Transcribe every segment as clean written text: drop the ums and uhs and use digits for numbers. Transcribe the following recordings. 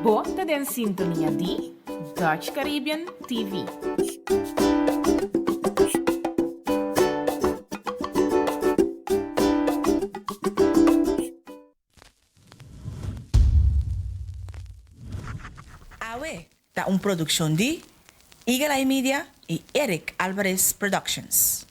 Bo ta den sintonia di Dutch Caribbean TV. Awe ta un produccion di Eagle Eye Media y Eric Alvarez Productions.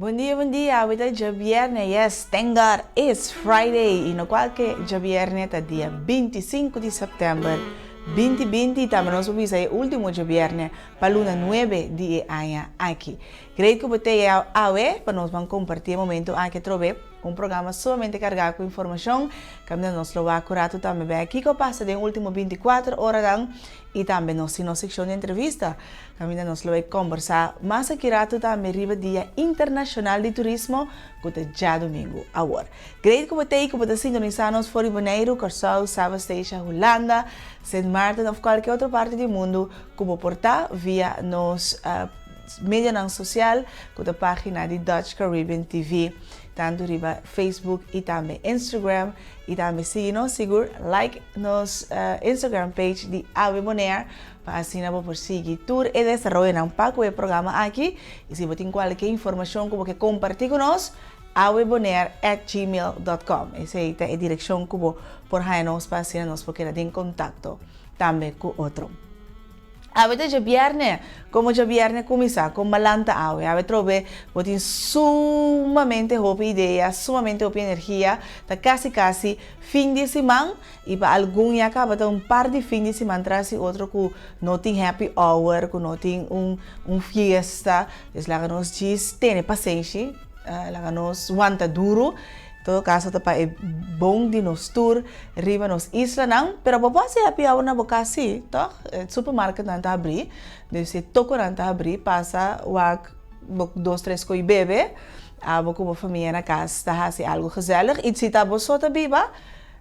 Bon dia, bon dia, awe ta djabierne, yes, thank God it's Friday, y no cualke djabierne ta dia 25 di september 2020 y tambe nos por bisa e ultimo djabierne pa luna nuebe di e aña aki. Great ku bo te awe pa nos ban kompartí e momentu aki atrobe, un programa sumamente kargá ku informashon, kaminda nos lo wak ku ratu tambe bek kiko a pasa den último bintikuater oranan i tambe nos tin nos sekshon di entrevista kaminda nos lo bai kombersá mas aki ratu tambe riba Dia Internashonal di Turismo ku ta djadumingu awor. Great ku bo te i ku bo ta sintonisá nos for di Boneiru, Kòrsou, Saba Statia, Hulanda, Sint Maarten òf kualke otro parti di mundu ku bo por ta via nos Medianan sosial ku ta página di Dutch Caribbean TV, tantu riba Facebook i tambe Instagram. I tambe sigui nos sigur like nos Instagram page di Awe Bonaire pa asina bo por sigui tur e desaroyonan pa ku e programa aki. I si bo tin kualke informashon ku bo ke kompartí ku nos, awebonaire at gmail dot com. Esei ta e direkshon ku bo por haña nos pa asina nos por keda den kontakto tambe ku otro. Awe ta djabièrnè. Komo djabièrnè kuminsá? Kon balanta awe? Awe trobe bo tin sumamente hopi idea, sumamente hopi energia. Ta kasi kasi fin di siman i pa algun ya kaba ta un par di fin di siman tras di otro ku no tin happy hour, ku no tin un un fiesta. Dus laga nos djis tene pasenshi, laga nos wanta duru. Todo kaso ta pa e bon di nos tur riba nos islanan, pero bo por hasi happy hour na bo kas si, tòg? E supermarketnan ta habrí, dus e tokonan ta habrí, pasa wak bo dos tres ko'i bebe, abo ku bo famia na kas ta hasi algu gezellig, i si ta bo so ta biba,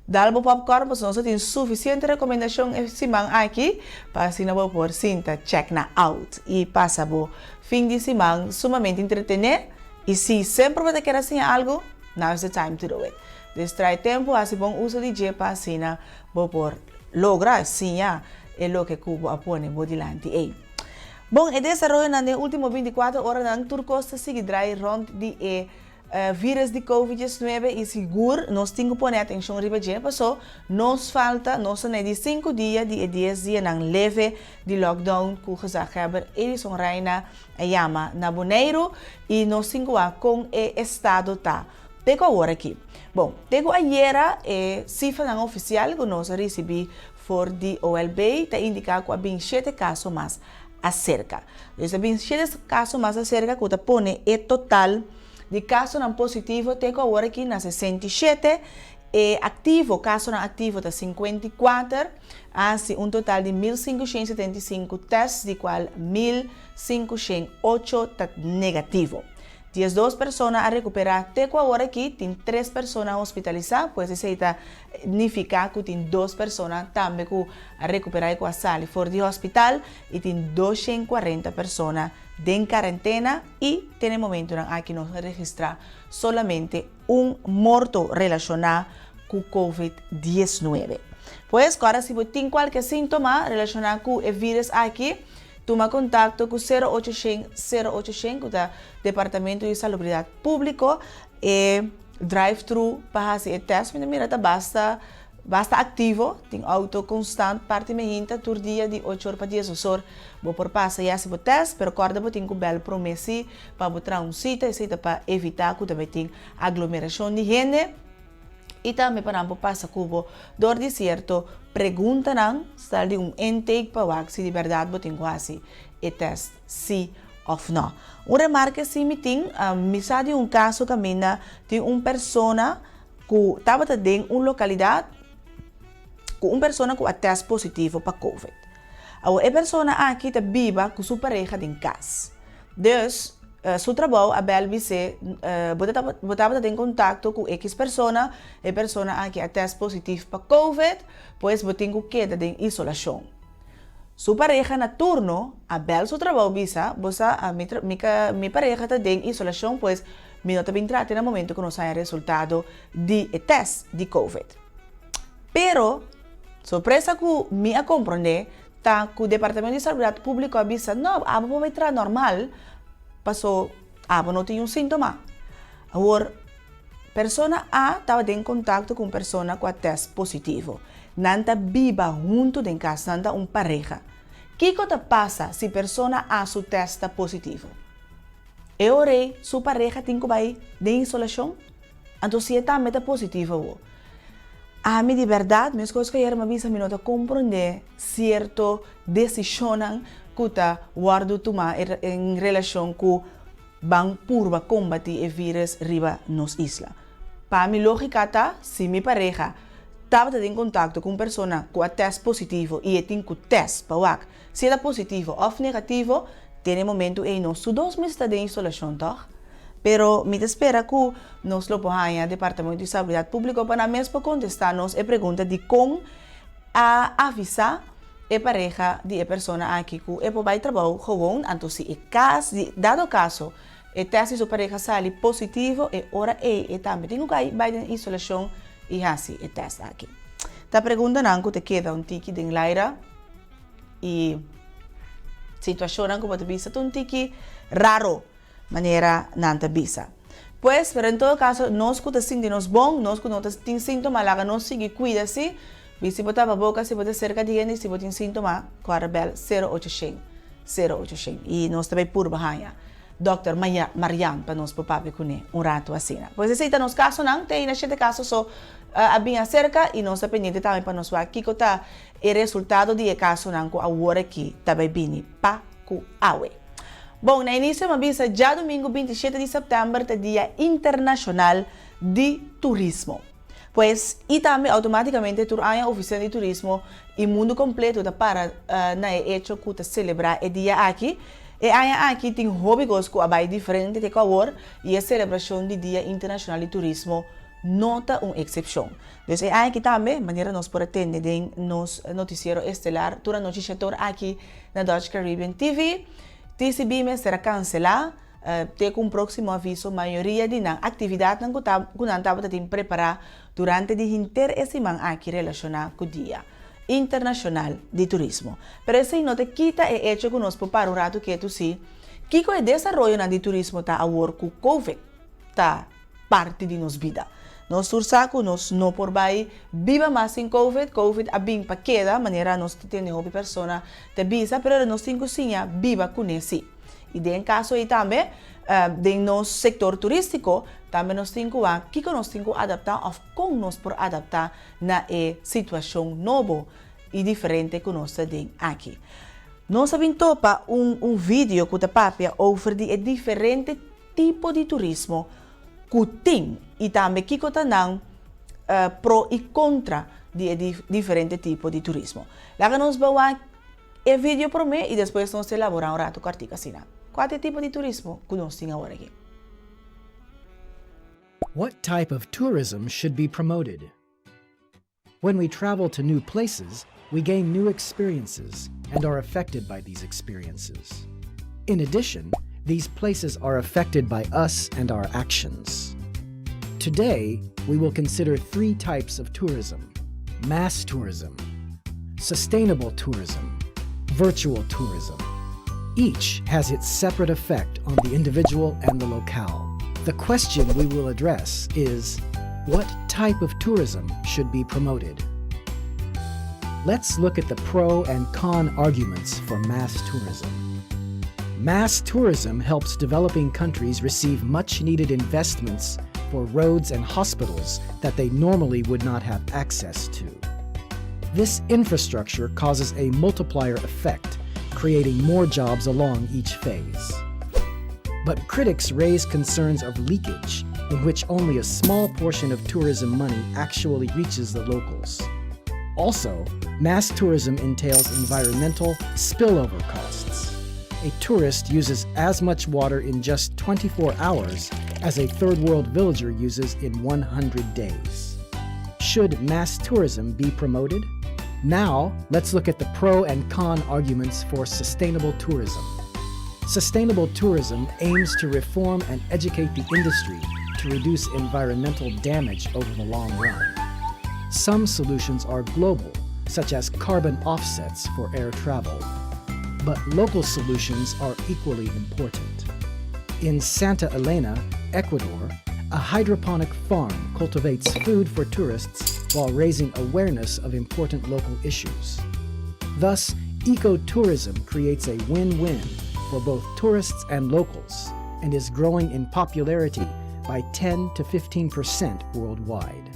dal bo popcorn pasobra nos a tin sufisiente rekomendashon e siman aki pa asina bo por sinta check na out i pasa bo fin di siman sumamente entretené. I si semper bo ta kier a siña algu, now is the time to do it. Dus trae tempu, hasi bon uso di dje pa asina bo por logra siña e loke ku bo a pone bo dilanti ei. Bon, e desaroyonan den ultimo bintikuater oranan tur kos ta sigui drai rònt di e vírus di covid diesnuebe i sigur nos tin ku pone atenshon riba dje paso nos falta, nos ta na e di sinku dia di e dies dianan leve di lockdown ku gezaghebber Edison Rijna A yama na Boneiru i nos tin ku wak kon e estado ta te ku awor aki. Bon, te ku ayera e sifranan ofisial ku nos a risibí for di OLB ta indiká ku a bin shete kaso mas aserka. Dus a bin shete kaso mas aserka ku ta pone e total di kasonan positivo te ku awor aki na 67. E aktivo, kasonan aktivo ta 54. A hasi un total di 1575 tèst di kual 1508 ta negativo. Diesdos persona a rekuperá te ku awor aki tin tres persona hospitalisá, pues esei ta nifiká ku tin dos persona tambe ku a rekuperá i ku a sali for di hospital i tin 240 persona den karentena i te na e momentunan aki nos a registrá solamente un morto relashoná ku covid 19. Pues, kòrda si bo tin kualke síntoma relashoná ku e vírus aki, tuma kontakto ku sero ocho shen sero ocho shen ku ta Departamento di Salubridat Públiko. E drive thru pa hasi e tèst mi ta mira ta basta basta aktivo, tin outo konstant parti mehinta tur dia di ocho or pa diesdos or bo por pasa i hasi bo tèst, pero kòrda bo tin ku bèl promé si pa bo traha un sita, esei ta pa evitá ku ta bai tin aglomerashon di hende. I tambe pa nan por pasa ku bo dor di sierto preguntanan, stel di un intake pa wak si di bèrdat bo tin ku hasi e tèst si òf nò. Un remarke si mi tin, mi sa di un kaso kaminda tin un persona ku tabata den un lokalidat ku un persona ku a tèst positivo pa covid. Awor e persona aki ta biba ku su pareha den kas. Dus, su trabou a bèl bis'é, Bo ta bo tabata den kontakto ku ekis persona, e persona aki a tèst positif pa covid, pues bo tin ku keda den isolashon. Su pareha na turno a bèl su trabou bisa, Bo sa, mi mi mi pareha ta den isolashon, pues mi no ta bin trata na momento ku nos haña resultado di e tèst di covid. Pero, sorpresa ku mi a komprondé ta ku Departamento di Salubridat Públiko a bisa, No, abo por bai traha normal, paso abo no tin un síntoma. Awor, persona A tabata den kontakto ku un persona ku a tèst positivo. Nan ta biba huntu den kas, nan ta un pareha. Kiko ta pasa si persona A su tèst ta positivo? E ora ei su pareha tin ku bai den isolashon? Anto si e tambe ta positivo awo. Ami di bèrdat, meskos ku ayer mi a bisa mi no ta komprondé sierto desishonnan ku ta wòrdu tumá en relashon ku ban purba kombatí e vírus riba nos isla. Pa mi lógika ta, si mi pareha tabata den kontakto ku un persona ku a tèst positivo i e tin ku tèst pa wak si e ta positivo òf negativo, te na e momentu ei nos tur dos mester ta den isolashon tòg? Pero mi ta spera ku nos lo por haña Departamento di Salubridat Públiko pa nan mes por kontestá nos e pregunta dikon a avisá e pareha di e persona aki ku e por bai trabou gewoon, anto si e kas di dado kaso e tèst di su pareha sali positivo e ora ei e tambe tin ku kai bai den isolashon i hasi e tèst aki. Ta preguntanan ku ta keda un tiki den laira. I situashonnan ku bo ta bisa ta un tiki raro, manera nan ta bisa. Pues, pero en todo kaso, nos ku ta sinti nos bon, nos ku no ta tin síntoma, laga nos sigui kuida si. Bi si bo tapa boka, si bo ta serka di hende, si bo tin síntoma, kòrda bèl sero ocho shen, sero ocho shen. I nos ta bai purba haña dòkter Marian pa nos por papia kuné un ratu asina. Pues esei ta nos kasonan, te ainda shete kaso so a bin aserka i nos ta pendiente tambe pa nos wak kiko ta E resultado di e kasonan ku awor aki ta bai bini pa ku awe. Bon, na inisio mi a bisa djadumingu 27 di sèptèmber ta Dia Internashonal di Turismo. Pues, i tambe outomátikamente tur aña Ofisina di Turismo i mundu kompleto ta para na e echo ku ta selebrá e dia aki. E aña aki tin hopi kos ku a bai diferente te ku awor i e selebrashon di Dia Internashonal di Turismo no ta un eksepshon. Dus e aña aki tambe, manera nos por a tende den nos noticiero estelar tur anochi shetor aki na Dutch Caribbean TV, TCB mester a cancela te cu un proximo aviso mayoria di nan actividadnan cu ta cu nan tabata tin prepara durante di henter e siman aki relaciona cu Dia Internacional di Turismo. Pero esey no ta kita e hecho cu nos por para un rato ketu si kico e desaroyonan di turismo ta awor cu Covid ta parti di nos bida. Nos tur sa ku nos no por bai biba mas sin Covid. Covid a bin pa keda, manera nos ta tende hopi persona ta bisa, pero nos tin ku siña biba kuné sí. I den kaso ei tambe, den nos sektor turístiko, tambe nos tin ku wak kiko nos tin ku adaptá òf kon nos por adaptá na e situashon nobo i diferente ku nos ta den aki. Nos a bin topa un un video ku ta papia over di e diferente tipo di turismo ku tin i tambe kiko ta nan pro i kontra di e diferente tipo di turismo. Laga nos bai wak e video promé i despues nos ta elaborá un ratu kòrtiku asina. Kua ta e tipo di turismo ku nos tin awor aki? What type of tourism should be promoted? When we travel to new places, we gain new experiences and are affected by these experiences. In addition, these places are affected by us and our actions. Today, we will consider three types of tourism mass tourism, sustainable tourism, virtual tourism. Each has its separate effect on the individual and the locale. The question we will address is what type of tourism should be promoted? Let's look at the pro and con arguments for mass tourism. Mass tourism helps developing countries receive much needed investments for roads and hospitals that they normally would not have access to. This infrastructure causes a multiplier effect, creating more jobs along each phase. But critics raise concerns of leakage, in which only a small portion of tourism money actually reaches the locals. Also, mass tourism entails environmental spillover costs. A tourist uses as much water in just 24 hours as a third world villager uses in 100 days. Should mass tourism be promoted? Now, let's look at the pro and con arguments for sustainable tourism. Sustainable tourism aims to reform and educate the industry to reduce environmental damage over the long run. Some solutions are global, such as carbon offsets for air travel. But local solutions are equally important. In Santa Elena, Ecuador, a hydroponic farm cultivates food for tourists while raising awareness of important local issues. Thus, ecotourism creates a win win for both tourists and locals and is growing in popularity by 10 to 15% worldwide.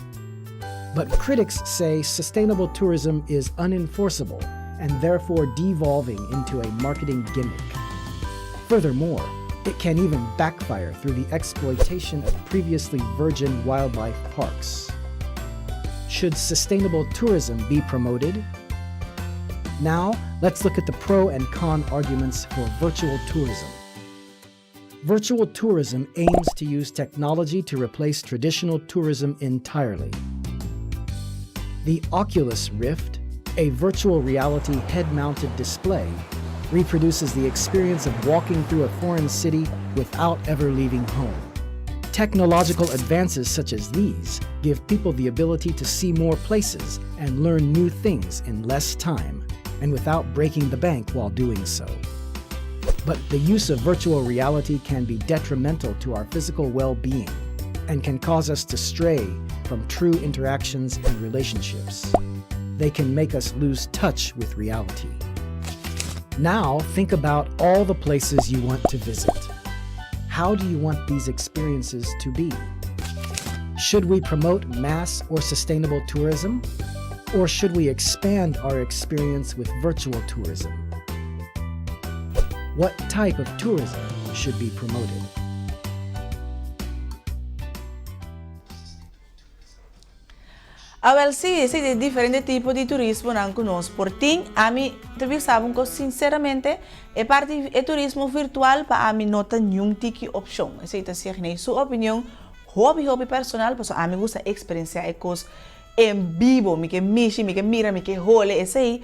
But critics say sustainable tourism is unenforceable and therefore devolving into a marketing gimmick. Furthermore, it can even backfire through the exploitation of previously virgin wildlife parks. Should sustainable tourism be promoted? Now, let's look at the pro and con arguments for virtual tourism. Virtual tourism aims to use technology to replace traditional tourism entirely. The Oculus Rift, a virtual reality head mounted display, reproduces the experience of walking through a foreign city without ever leaving home. Technological advances such as these give people the ability to see more places and learn new things in less time and without breaking the bank while doing so. But the use of virtual reality can be detrimental to our physical well being and can cause us to stray from true interactions and relationships. They can make us lose touch with reality. Now, think about all the places you want to visit. How do you want these experiences to be? Should we promote mass or sustainable tourism? Or should we expand our experience with virtual tourism? What type of tourism should be promoted? Awèl sí, esei ta e diferente tipo di turismonan ku nos por tin. Ami ta bisa bo ku sinseramente e parti e turismo virtual pa ami no ta niun tiki opshon. Esei ta Signey su opinion hopi hopi personal pasobra ami gusta eksperensiá e kos en bibo. Mi ke mishi, mi ke mira, mi ke hole esei.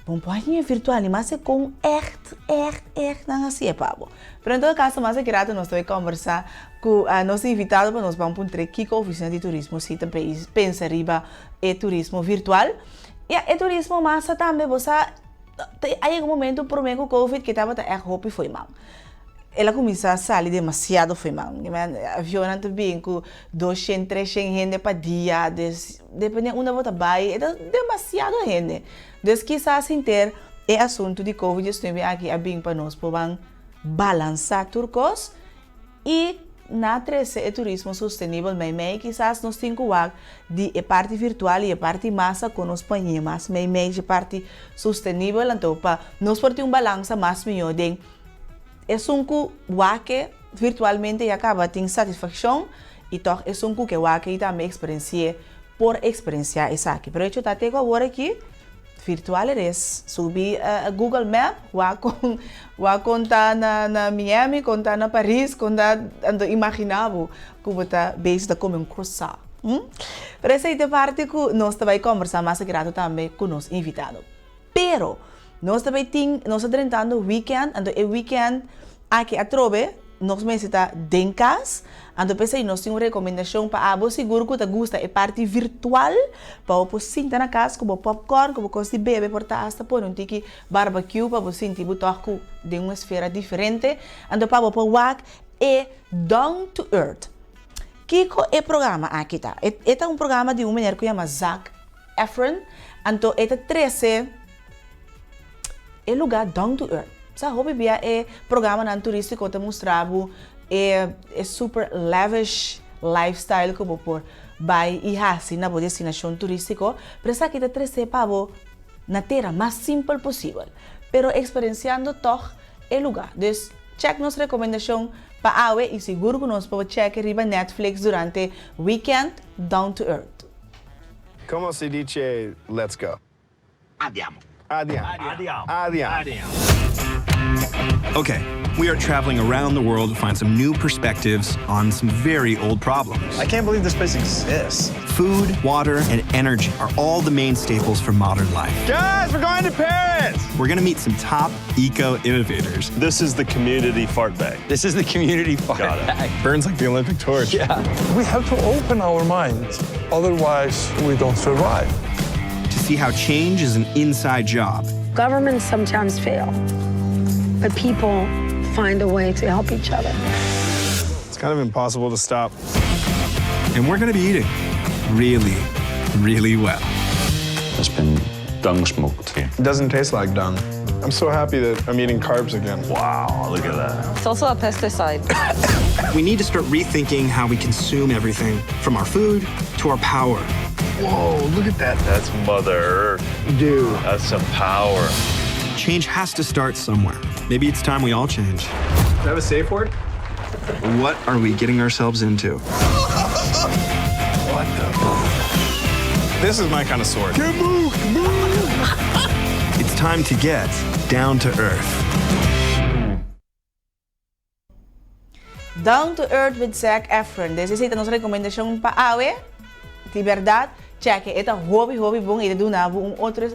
Bon por haña virtual ni mas e kon ègt, ègt, ègt nan hasié pa bo. Pero en todo kaso mas aki rato nos ta bai kòmbersá ku nos invitado pa nos ban puntr'é kiko ofisina di turismo si ta pensa riba e turismo virtual. Ya, e turismo masa tambe bo sa ta a yega un momento promé ku covid ke tabata ègt hopi fo'i man. El a kuminsá sali demasiado fo'i man. Avionnan ta bin ku doshen, treshen hende pa dia, des depende unda bo ta bai e ta demasiado hende. Dus kisas henter e asuntu di covid diesnuebe aki a bin pa nos por ban balansá tur kos i na trese e turismo sostenibel meimei. Kisas nos tin ku wak di e parti virtual i e parti masa kon nos pañ'é mas meimei dje parti sostenibel anto pa nos por tin un balansa mas mihó den esun ku wak e virtualmente ya kaba tin satisfakshon i tòg esun ku ke wak ei tambe eksperensi'é por eksperensiá esaki. Pero hecho ta te ku awor aki virtual eres. Subi Google Map, wak kon wak kon ta na na Miami, kon ta na Paris, kon ta anto imaginá bo ku bo ta bezig ta kome un croissant. Hm? Pero esei ta e parti ku nos ta bai kòmbersá mas aki rato tambe ku nos invitado. Pero nos ta bai tin nos ta drentando weekend, anto e weekend aki atrobe nos mester ta den kas, anto p'esei nos tin un rekomendashon pa abo sigur ku ta gusta e parti virtual pa bo por sinta na kas ku bo popcorn, ku bo kos di bebe, por ta asta pone un tiki barbecue pa bo sinti bo tòg ku den un esfera diferente, anto pa bo por wak e Down to Earth. Kiko e programa aki ta? E ta un programa di un meneer ku yama Zac Efron, anto e ta trese e lugá down to earth. Sa hopi bia e programanan turístiko ta mustra bo e e super lavish lifestyle ku bo por bai i hasi na bo destinashon turístiko, pero esaki ta trese pa bo na tera mas simpel posibel, pero eksperensiando tòg e lugá. Dus chèk nos rekomendashon pa awe i sigur ku nos por chèk riba Netflix durante weekend Down to Earth. Como se dice let's go? Andiamo. Andiamo. Andiamo. Andiamo. Okay, we are traveling around the world to find some new perspectives on some very old problems. I can't believe this place exists. Food, water, and energy are all the main staples for modern life. Guys, we're going to Paris! We're gonna meet some top eco innovators. This is the community fart bag. This is the community fart Got it. bag. Burns like the Olympic torch. Yeah. We have to open our minds, otherwise, we don't survive. To see how change is an inside job. Governments sometimes fail, but people find a way to help each other. It's kind of impossible to stop. And we're gonna be eating really, really well. It's been dung smoked. It doesn't taste like dung. I'm so happy that I'm eating carbs again. Wow, look at that. It's also a pesticide. We need to start rethinking how we consume everything from our food to our power. Whoa, look at that. That's Mother Earth. Dude. That's some power. Change has to start somewhere. Maybe it's time we all change. Do I have a safe word? What are we getting ourselves into? What the? This is my kind of sword. It's time to get down to earth. Down to Earth with Zac Efron. Des esei ta nos rekomendashon pa awe. Di bèrdat, chèk'e. E ta hopi hopi bon i ta duna bo un otro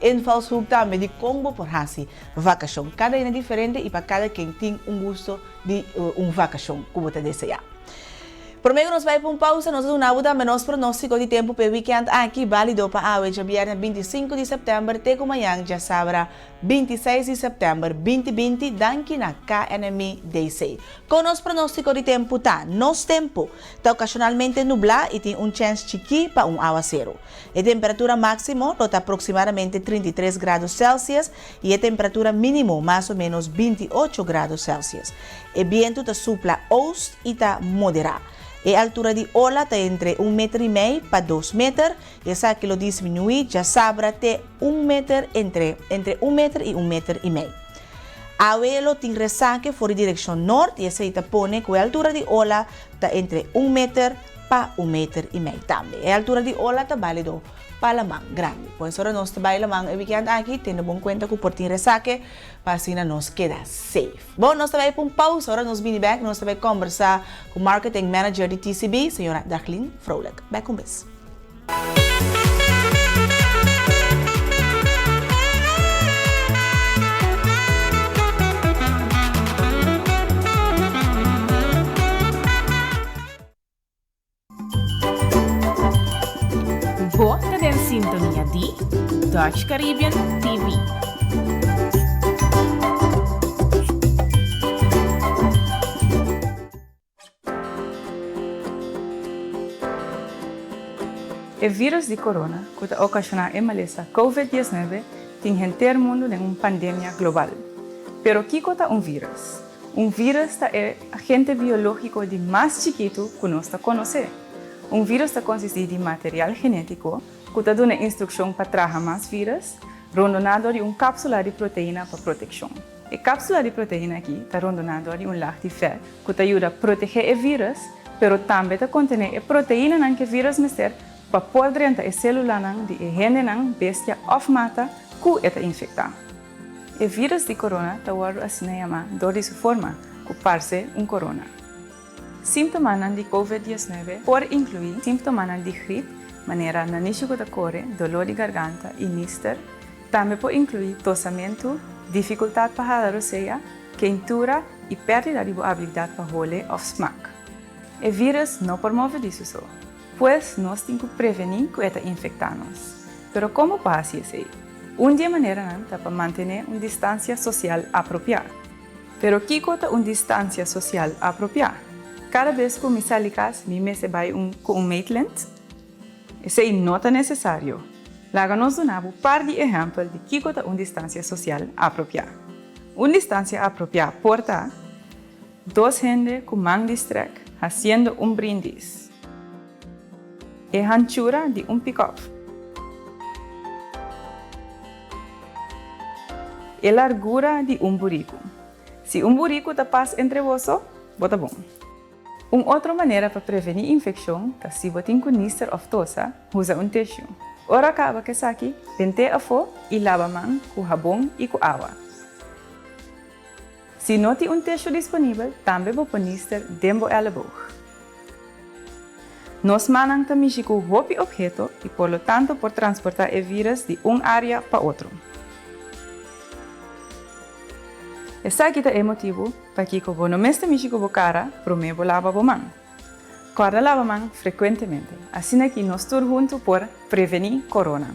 invalshoek tambe di kon bo por hasi vakashon. Kada hende diferente i pa kada ken tin un gusto di un vakashon ku bo ta deseá. Promé ku nos bai pa un pausa, nos ta duna bo tambe nos pronóstiko di tempu pa e wikènt aki, bálido pa awe djabièrnè 25 di sèptèmber te ku mañan djasabra 26 di sèptèmber 2020, danki na KNMI DC. Kon nos pronóstiko di tempu ta? Nos tempu ta okashonalmente nublá i tin un chèns chikí pa un awaseru. E temperatura máksimo lo ta aproksimadamente 33 grado Celsius i e temperatura mínimo mas o ménos 28 grado Celsius. E bientu ta supla oost i ta moderá. E altura di ola ta entre un meter i mei pa dos meter i esaki lo disminuí djasabra te un meter entre entre un meter i un meter i mei. Awe lo tin resake for di direkshon nort i esei ta pone ku e altura di ola ta entre un meter pa un meter i mei. Tambe e altura di ola ta bálido pa laman grandi. Pues ora nos ta bai laman e wikènt aki, tene bon kuenta ku por tin resake pa asina nos keda safe. Bon, nos ta bai pa un pausa. Ora nos bini bèk, nos ta bai kòmbersá ku Marketing Manager di TCB, señora Darlene Vrolijk. Bèk un bes. Bo ta den sintonia di Dutch Caribbean TV. E vírus di corona ku ta okashoná e malesa Covid 19 tin henter mundu den un pandemia global. Pero kiko ta un vírus? Un vírus ta e agente biológiko di mas chikitu ku nos ta konosé. Un vírus ta konsistí di material genétiko ku ta duna instrukshon pa traha mas vírus, rondoná dor di un kápsula di proteina pa protekshon. E kápsula di proteina akí ta rondoná dor di un lag di fèt ku ta yuda protegé e vírus, pero tambe ta kontené e proteinanan ku e vírus mester pa por drenta e sélulanan di e hendenan, bestia òf mata ku e ta infektá. E vírus di korona ta wòrdu asina yamá dor di su forma, ku parse un korona. Síntomanan di Covid 19 por inkluí síntomanan di grip, manera nanishi ku ta kore, doló di garganta i nister. Tambe por inkluí tosamentu, difikultat pa hala rosea, keintura i pèrdida di bo abilidat pa hole òf smak. E vírus no por move di su so, pues nos tin ku prevení ku e ta infektá nos. Pero kon bo por hasi esei? Un di e maneranan ta pa mantené un distansia sosial apropiá. Pero kiko ta un distansia sosial apropiá? Kada bes ku mi sali kas mi mester bai un ku un meetlint? Esei no ta nesesario. Laga nos duna bo par di ehèmpel di kiko ta un distansia sosial apropiá. Un distansia apropiá por ta, dos hende ku man di strèk hasiendo un brindis. E hanchura di un pikòp. E largura di un buriku. Si un buriku ta pas entre boso, bo ta bon. Un otro manera pa prevení infekshon ta si bo tin ku nister òf tosa, usa un tishu. Ora kaba ku esaki, bent'é afó i laba man ku habon i ku awa. Si no tin un tishu disponibel, tambe bo por nister den bo èleboog. Nos mannan ta mishi ku hopi opheto i por lo tanto por transportá e vírus di un área pa otro. Esaki ta e motibu pakiko bo no mester mishi ku bo kara promé bo laba bo man. Kòrda laba man frekuentemente, asina ki nos tur huntu por prevení korona.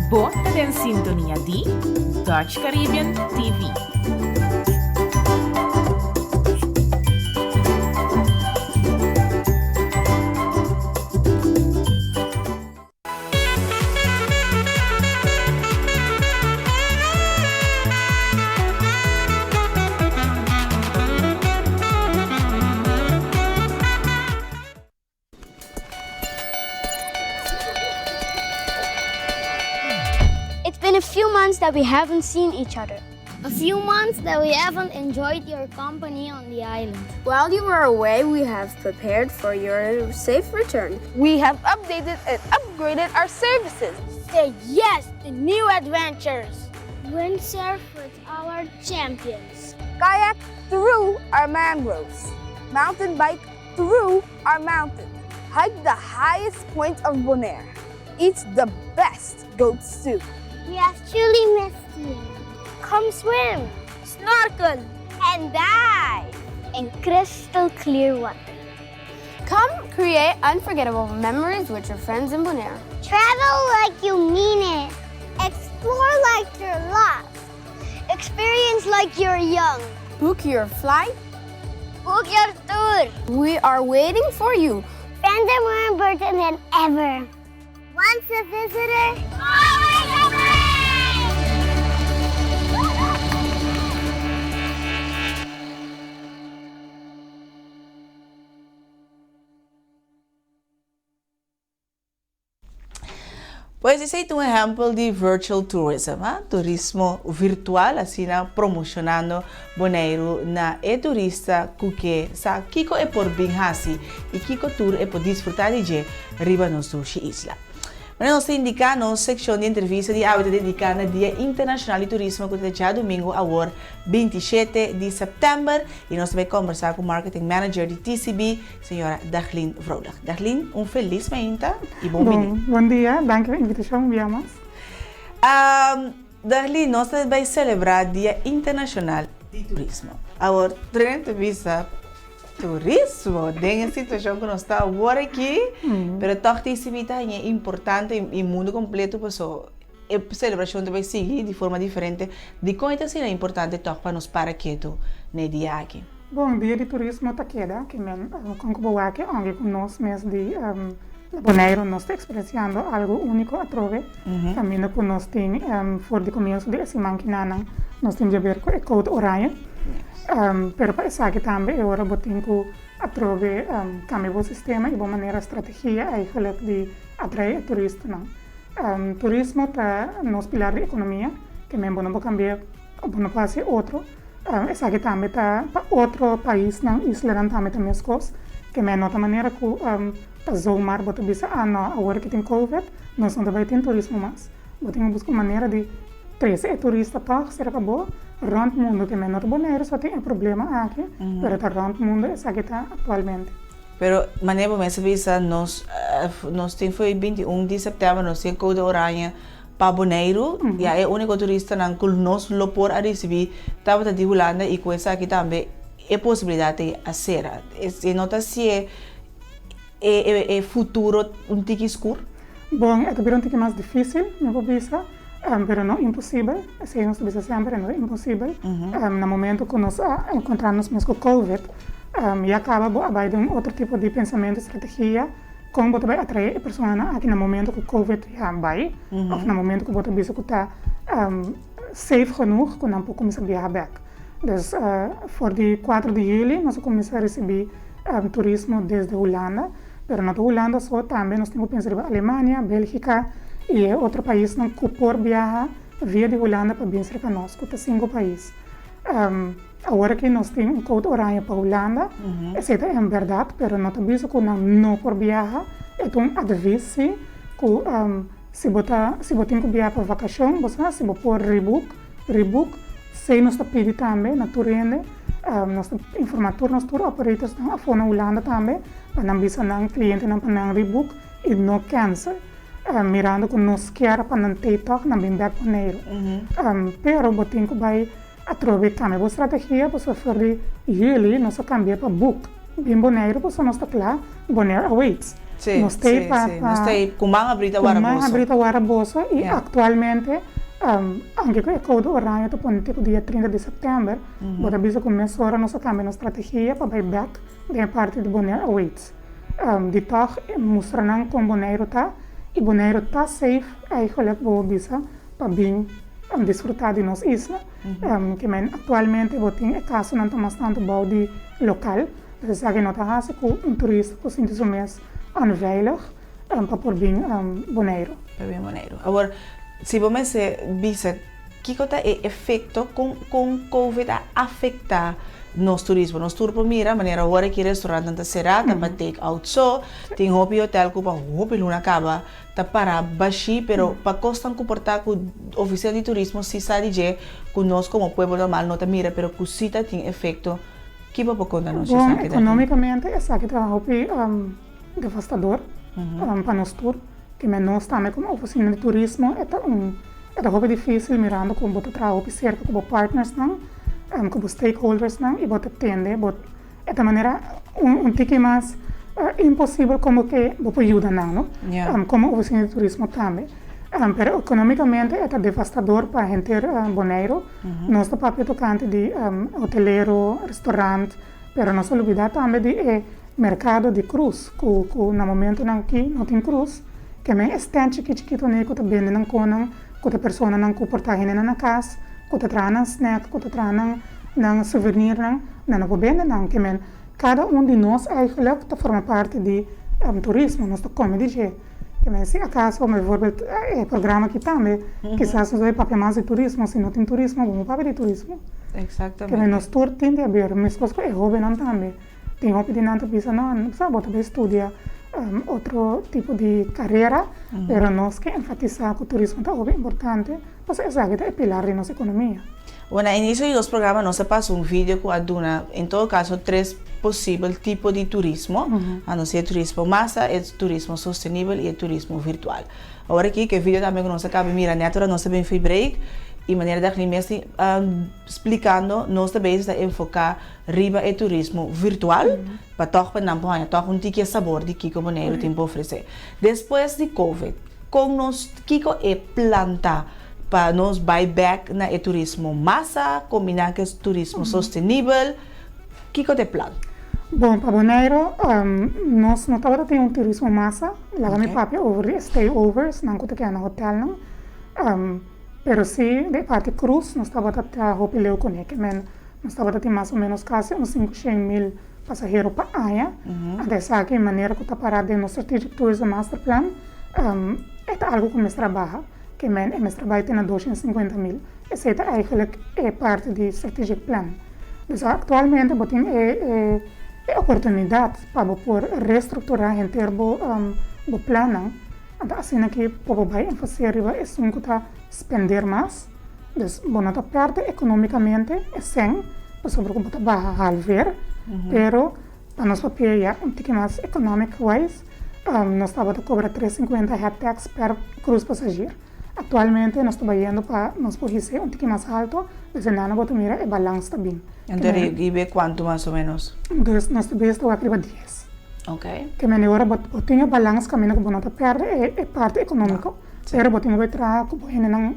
Bo ta den sintonia di Dutch Caribbean TV. It's been a few months that we haven't seen each other. A few months that we haven't enjoyed your company on the island. While you were away, we have prepared for your safe return. We have updated and upgraded our services. Say yes to new adventures. Windsurf with our champions. Kayak through our mangroves. Mountain bike through our mountains. Hike the highest point of Bonaire. Eat the best goat stew. We have truly missed you. Come swim, snorkel, and dive in crystal clear water. Come create unforgettable memories with your friends in Bonaire. Travel like you mean it. Explore like you're lost. Experience like you're young. Book your flight. Book your tour. We are waiting for you. Friends are more important than ever. Once a visitor, always a friend! Pues esei ta un ehèmpel di virtual tourism, ha? Turismo virtual, asina promoshonando Boneiru na e turista ku ke sa kiko e por bin hasi i kiko tur e por disfrutá di dje riba nos dushi isla. Manera nos ta indiká, nos sekshon di entrevista di awe ta dediká na Dia Internashonal di Turismo ku ta djadumingu awor 27 di sèptèmber i nos ta bai kòmbersá ku Marketing Manager di TCB, Señora Daglin Vrolijk. Daglin, un felis mainta y bon bini. Bon, bon dia. Danki pa invitacion, bia mas. Daglin, nos ta bay celebra Dia Internacional di Turismo. Awor, tur ta bisa turismo den e situacion cu nos ta awor aki, pero toch TCB ta haña importante y mundo completo paso e celebracion ta bay sigui di forma diferente. Dicon e ta asina importante toch pa nos para ketu na e dia aki? Bon, Dia di Turismo ta keda, ke men kon ku bo wak e onge ku nos mes di. Na Boneiru nos ta eksperensiando algu úniko atrobe, kaminda ku nos tin for di komienso di e siman kinanan nos tin djaber ku e code oranje. Pero pa esaki tambe e ora bo tin ku atrobe kambia bo sistema i bo manera strategia eigenlijk di atraé e turistanan. Turismo ta nos pilar di ekonomia, ke men bo no por kambia bo no por hasi otro. Esaki tambe ta pa otro paisnan, islanan tambe ta meskos, ke men no ta manera ku ta zomaar bo ta bisa ah no awor ke tin covid nos no ta bai tin turismo mas. Bo tin ku buska un manera di trese e turista tòg serka bo rònt mundu ke men no ta Boneiru so tin e problema aki pero ta rònt mundu esaki ta aktualmente. Pero manera bo mes a bisa nos nos tin for e 21 di sèptèmber nos tin e kode oranje pa Boneiru ya e úniko turistanan ku nos lo por a risibí tabata di Hulanda i ku esaki tambe e posibilidat ei a sera. E no ta sié e futuro un tiki skur? Bon, e ta bira un tiki mas difísil, mi por bisa, pero no imposibel. Esei nos ta bisa semper, e no ta imposibel. Na momento ku nos a enkontrá nos mes ku covid, ya kaba bo a bai den un otro tipo di pensamentu, strategia. Kon bo ta bai atraé e personanan aki na momento ku covid ya bai òf na momento ku bo ta bisa ku ta safe genoeg ku nan por kuminsá biaha bèk. Dus for di kuater di yüli nos a kuminsá risibí turismo desde Hulanda, pero no ta Hulanda so, tambe nos tin ku pensa riba Alemania, Bélgika i e otro paisnan ku por biaha via di Hulanda pa bin serka nos, ku ta sinku pais. Awor aki nos tin un code oranje pa Hulanda, esei ta en berdad, pero no ta bisa cu nan no por biaha, e ta un advies si, cu si bo ta, si bo tin cu biaha pa vacacion, bo sa, si bo por rebook, rebook, esei nos ta pidi tambe na tur hende, nos ta informa tur nos tour operators nan afo na Hulanda tambe, pa nan bisa nan clientenan pa nan rebook y no cancel, mirando cu nos kier pa nan tey tog nan bin bek Boneiru, pero bo tin cu bay. Atrobe kambia bo strategia pasobra for di juli nos a kambia pa book bin Boneiru pasobra nos ta kla Bonaire awaits. Sí, Nos ta sí, pa sí. pa Nos ta ku man abrí ta wara ku man boso. abrí ta wara boso i Ja. aktualmente aunke ku e koude oranje ta pone te ku dia 30 di sèptèmber bo ta bisa ku mesora nos a kambia nos strategia pa bai bèk den e parti di Bonaire awaits. Di tòg mustra nan kon Boneiru ta i Boneiru ta safe eigenlijk bo bisa pa bin disfrutá di nos isla. Ke men aktualmente bo tin e kasonan ta mas tantu bou di lokal, dus esaki no ta hasi ku un turista por sinti su mes onveilig pa por bin Boneiru. Pa bin Boneiru. Awor, si bo mester bisa kiko ta e efekto kon kon covid a afektá nos turismo? Nos tur por mira manera awor aki restaurantnan ta será, ta pa take out so, tin hopi hotel ku pa hopi luna kaba ta para bashí, pero pa kosnan ku por ta ku ofisina di turismo si sa di dje ku nos komo pueblo normal no ta mira pero ku si ta tin efekto, ki bo por konta nos Bon, esaki ta tin? ekonómikamente esaki ta hopi devastador pa nos tur, ke men nos tambe komo ofisina di turismo e ta un e ta hopi difísil mirando ku bo ta traha hopi serka ku bo partnersnan, ku bo stakeholdersnan i bo ta tende bo E ta manera un tiki mas imposibel como ke bo por yuda nan, no? Como oficina di turismo tambe. Pero economicamente e ta devastador pa henter Boneiru. Nos ta papia tocante di hotelero, restaurant, pero nos ta lubida tambe di e mercado di cruz, cu cu na momentonan aki no tin cruz, ke men e stand chiki chikito nei cu ta bende nan conan, cu ta personanan cu por ta hendenan na cas, cu ta traha nan snack, cu ta traha nan nan souvenirnan, nan no por bende nan. Ke men kada un di nos eigenlijk ta forma parti di turismo, nos ta kome di dje. Ke men si akaso bijvoorbeeld e programa aki tambe, kisas nos bai papia mas di turismo, si no tin turismo bo no papia di turismo. Exactamente. Ke men nos tur tin di haber, meskos ku e hobennan tambe. Tin hopi di nan ta bisa no, sa bo ta bai studia otro tipo di karera, pero nos ke enfatisá ku turismo ta hopi importante, pasobra esaki ta e pilar di nos ekonomia. Bueno, na inicio di nos programa nos a pasa un video cu a duna en todo caso tres posibel tipo di turismo, a nos e turismo masa, e turismo sostenibel y e turismo virtual. Awor aki cu e video tambe cu nos a caba mira net ora nos a bin free break y manera Dagny mes tin splicando nos ta bezig ta enfoca riba e turismo virtual pa tog pa nan por haña tog un tiki e sabor di kico Boneiru tin pa ofrece. Despues di covid con nos kico e plan ta pa nos bai bek na e turismo masa kombiná ku e turismo sostenibel, kiko ta e plan? Bon, pa Bonaire, nos no tabata tin un turismo masa, laga mi papia over di e stayovers, nan ku ta keda na hotelnan, pero si di e parti cruise nos tabata ta hopi leu kuné, ke men nos tabata tin mas o menos kasi un 500.000 pasahero pa aña. Anto esaki manera ku ta pará den nos Strategic Tourism Master Plan, e ta algu ku mester a baha, ke men e mester a bai te na 250.000. Esei ta eigenlijk e parti di Strategic Plan. Dus aktualmente bo tin e e oportunidat pa bo por restrukturá henter bo bo plannan. Anto asina ki por bo bai enfasia riba esun ku ta spender mas. Dus bo no ta pèrdè ekonómikamente e sèn pasobra ku bo ta baha halver, pero pa nos papia ya un tiki mas economic wise nos tabata kobra 3,50 head tax per cruise passagier. Aktualmente nos ta bayendo pa nos por his'é un tiki mas alto, dus e nana bo ta mira e balans ta bin. Anto riba e kuantu mas o menos? Dus nos ta bes ta wak riba 10. Ok. Ke mende ora bo tin e balans kaminda ku bo no ta pèrdè e parti ekonómiko, pero bo tin ku bai traha ku bo hendenan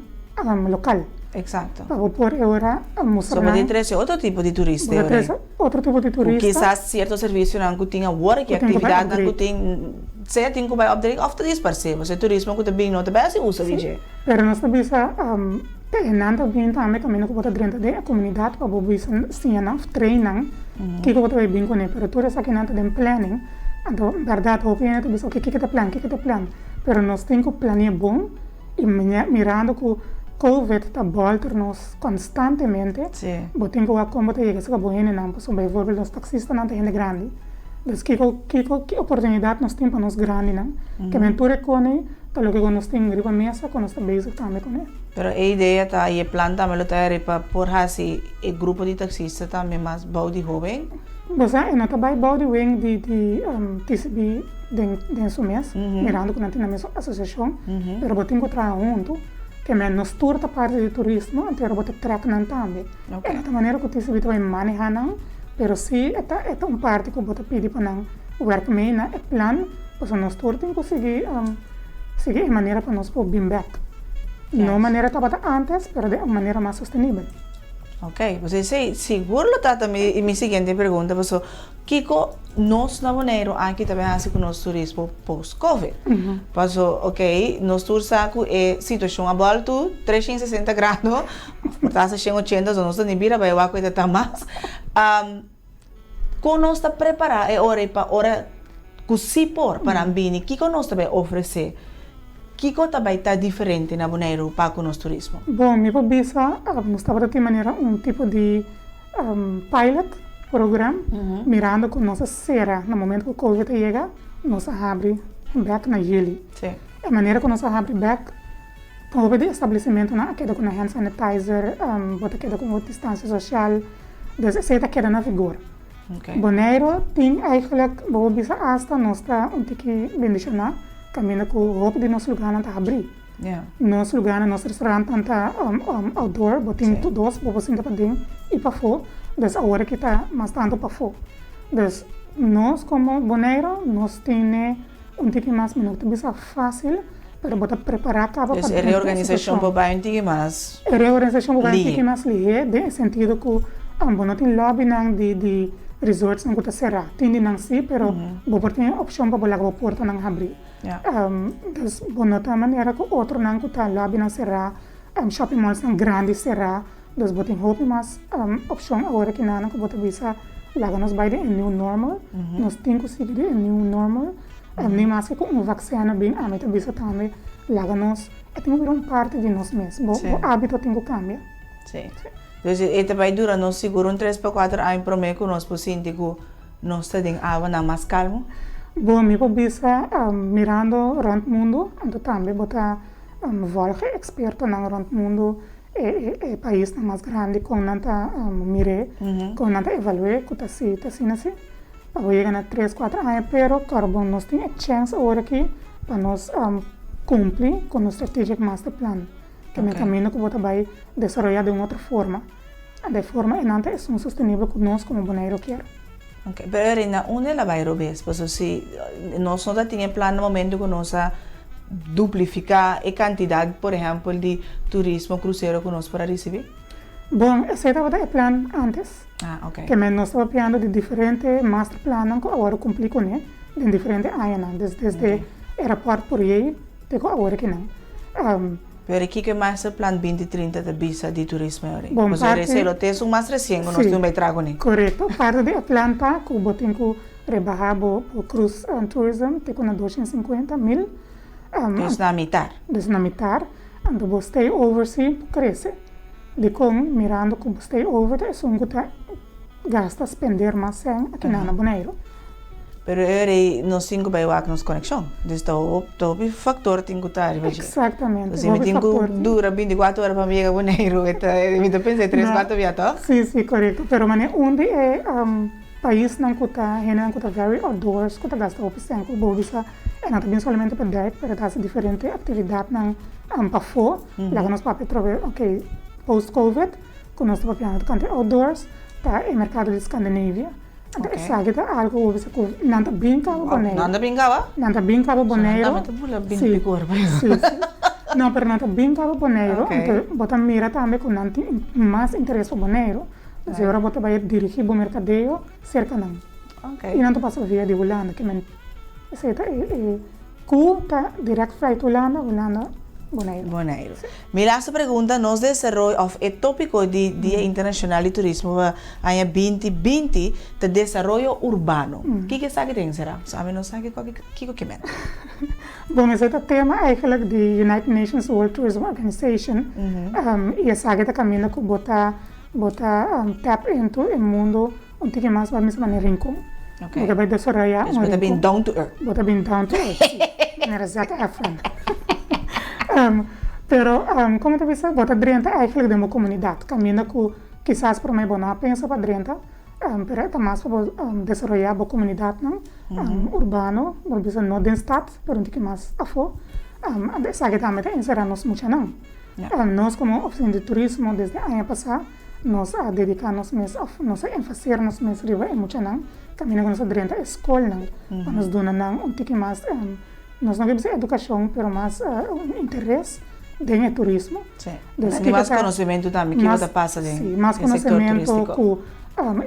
lokal. Eksakto. Pa bo por e ora mustra nan. So bo tin trese otro tipo di turista e ora ei. Bo ta trese otro tipo di turista. Ku kisas sierto servisionan ku tin awor aki, aktividatnan ku tin. Sea tin ku bai opdrink òf ta disparsé, pasobra e turismo ku ta bin no ta bai hasi uso di dje. Pero nos ta bisa te nan ta bin tambe kaminda ku bo ta drenta den e komunidat pa bo bisa siña nan òf train nan kiko bo ta bai bin kuné. Pero tur esakinan ta den planning. Anto bèrdat hopi hende ta bisa oke kiko ta plan, kiko ta plan. Pero nos tin ku plania bon i mirando ku covid ta bòlter nos konstantemente bo tin ku wak kon bo ta yega esaki bo hendenan pasobra baivoorbeeld nos taksistanan ta hende grandi. Dus kiko kiko ki oportunidat nos tin pa nos grandinan? Ke men tur e kone ta loke ku nos tin riba mesa ku nos ta bezig tambe kuné. Pero e idea ta i e plan tambe lo ta eri pa por hasi e grupo di taksista tambe mas bou di hoben? Bo sa e no ta bai bou di wen di di TCB den den su mes, mirando ku nan tin nan mes asosiashon, pero bo tin ku traha huntu, ke men nos tur ta parti di turismo, anto bo ta trèk nan tambe. E no ta manera ku TCB ta bai manehá nan, pero sí e ta e ta un parti ku bo ta pidi pa nan wèrk mee na e plan, pasobra nos tur tin ku sigui sigui e manera pa nos por bin bèk. No manera tabata ántes, pero den un manera mas sostenibel. Ok, pues esei sigur lo ta ta mi mi siguiente pregunta, pasobra kiko nos na Boneiru aki ta bai hasi ku nos turismo post covid? Paso, ok, nos tur sa ku e situashon a bòltu 360 grado, Of por ta hasta 180, so nos ta ni bira bai wak ku e ta ta mas. Kon nos ta prepará e ora ei pa ora ku sí por pa nan bini? Kiko nos ta bai ofresé? Kiko ta bai ta diferente na Boneiru pa ku nos turismo? Bon, mi por bisa nos tabata tin manera un tipo di pilot program, mirando ku nos a sera na momento ku covid a yega, nos a habri bèk na yüli. E manera ku nos a habri bèk Hopi di establesimentonan a keda ku nan hand sanitizer, bo ta keda ku un distansia sosial, dus esei ta keda na vigor. Boneiru tin eigenlijk, bo por bisa asta nos ta un tiki bendishoná kaminda ku hopi di nos lugánan ta habrí. Nos lugánan, nos restaurantnan ta outdoor, bo tin tur dos, bo por sinta paden i pafó, dus awor aki ta mas tantu pafó. Dus nos komo Boneiru nos tene un tiki mas, mi no ta bisa fásil. Pero bo ta prepará kaba pa Dus e reorganisashon por bai un tiki mas E reorganisashon por bai un tiki mas lihé den e sentido ku bo no tin lòbinan di di resortsnan ku ta será. Tin di nan sí, pero bo por tin e opshon pa bo laga bo portanan habrí. Dus bo no ta manera ku otronan ku ta lòbinan será, shopping mallsnan grandi será. Dus bo tin hopi mas opshon awor aki nan ku bo ta bisa laga nos bai den e new normal. Nos tin ku sigui den e new normal. Ni maske ku un vaksina bin ami ta bisa tambe laga nos e tin ku bira un parti di nos mes. Bo bo hábito tin ku kambia. Sí. Dus e ta bai dura nos sigur un tres pa kuater aña promé ku nos por sinti ku nos ta den awanan mas kalmu? Bo mi por bisa mirando rònt mundu anto tambe bo ta vòlg e ekspertonan rònt mundu e e paisnan mas grandi kon nan ta mir'é kon nan ta evalu'é ku ta si ta asina si. Pa bo yega na tres kuater aña pero kòrda nos tin e chèns awor aki pa nos kumpli ku nos strategic master plan ke men kaminda ku bo ta bai desaroyá den un otro forma de forma e nan ta esun sostenibel ku nos komo Boneiru kier. Ok, pero Erinda unda el a bai robes? Pasobra si nos no ta tin e plan na momento ku nos a duplifiká e kantidat por ehèmpel di turismo krusero ku nos por a risibí. Bon, esei tabata e plan antes. Ah, ok. Ke men nos tabata papiando di diferente masterplannan ku a wòrdu kumplí kuné den diferente añanan, dus desde e rapòrt Pourier te ku awor akinan. Pero kiko e masterplan 2030 ta bisa di turismo e ora? Bon, Pasobra parti. esei lo ta esun mas resien ku nos Sí, tin bai traha kuné. korekto. Parti di e plan ta ku bo tin ku rebahá bo bo cruise tourism te ku na 250 mil. Dus na mitar. Dus na mitar. Anto bo stay over sí por krese. Dikon? Mirando ku bo stay over ta esun ku ta gasta, spender mas sèn akinan na Boneiru. Pero e ora ei nos tin ku bai wak nos konekshon. Dus ta hopi faktor tin ku ta riba dje. Eksaktamente, Si mi hopi tin ku faktor tin. dura bintikuater ora pa mi yega Boneiru, e ta, mi ta pensa e tres, kuater bia tòg? Sí, sí, korekto. Pero manera un di e paisnan ku ta, hendenan ku ta very outdoors, ku ta gasta hopi sèn, ku bo bisa e no ta bin solamente pa dùik, pero ta hasi diferente aktividatnan pafó. Laga nos papia atrobe, ok, post covid, ku nos ta papiando tokante outdoors, ta e merkado di Scandinavia. Anto esaki ta algu ku bo bisa ku nan ta bin kaba Boneiru. Nan ta bin kaba? Nan ta bin kaba Boneiru. Nan tambe ta bula bin pikor pa Sí, sí. No, pero nan ta bin kaba Boneiru. Anto bo ta mira tambe ku nan tin mas interes pa Boneiru. Dus e ora bo ta bai dirigí bo merkadeo serka nan. I nan ta pasa via di Hulanda. Ke men esei ta e ku ta direct flight Hulanda, Hulanda Boneiru. Boneiru. Mi laatste pregunta, nos desaroyo of e topico di Dia Internacional di Turismo pa aña 2020 ta desaroyo urbano. Kiko esaki ta enserá? So ami no sa kiko kiko ke men. Bon, esei ta tema eigenlijk di United Nations World Tourism Organization i esaki ta kaminda ku bo ta bo ta tap into e mundo un tiki mas bo a misa manera rincon. Bo ta bai desaroyá Dus un bo ta bin rincon. down to earth. Bo ta bin down to earth, si. Manera Zac Efron. Pero, como ta bisa, bo ta drenta eigenlijk den bo comunidad. Caminda cu kisas prome bo no a pensa pa drenta, pero e ta mas pa bo desaroyá bo comunidadnan urbano, bo bisa no den stad, pero un tiki mas afó. Anto esaki tambe ta enserá nos muchanan. Nos como Oficina di Turismo desde aña pasá nos a dedica nos mes of nos a enfaseer nos mes riba e muchanan caminda cu nos a drenta e scolnan pa nos duna nan un tiki mas Nos no ke bisa edukashon, pero mas un interes den e turismo. Sí. Dus i mas konosementu tambe kiko ta pasa den e sektor turístiko. Sí, mas konosementu ku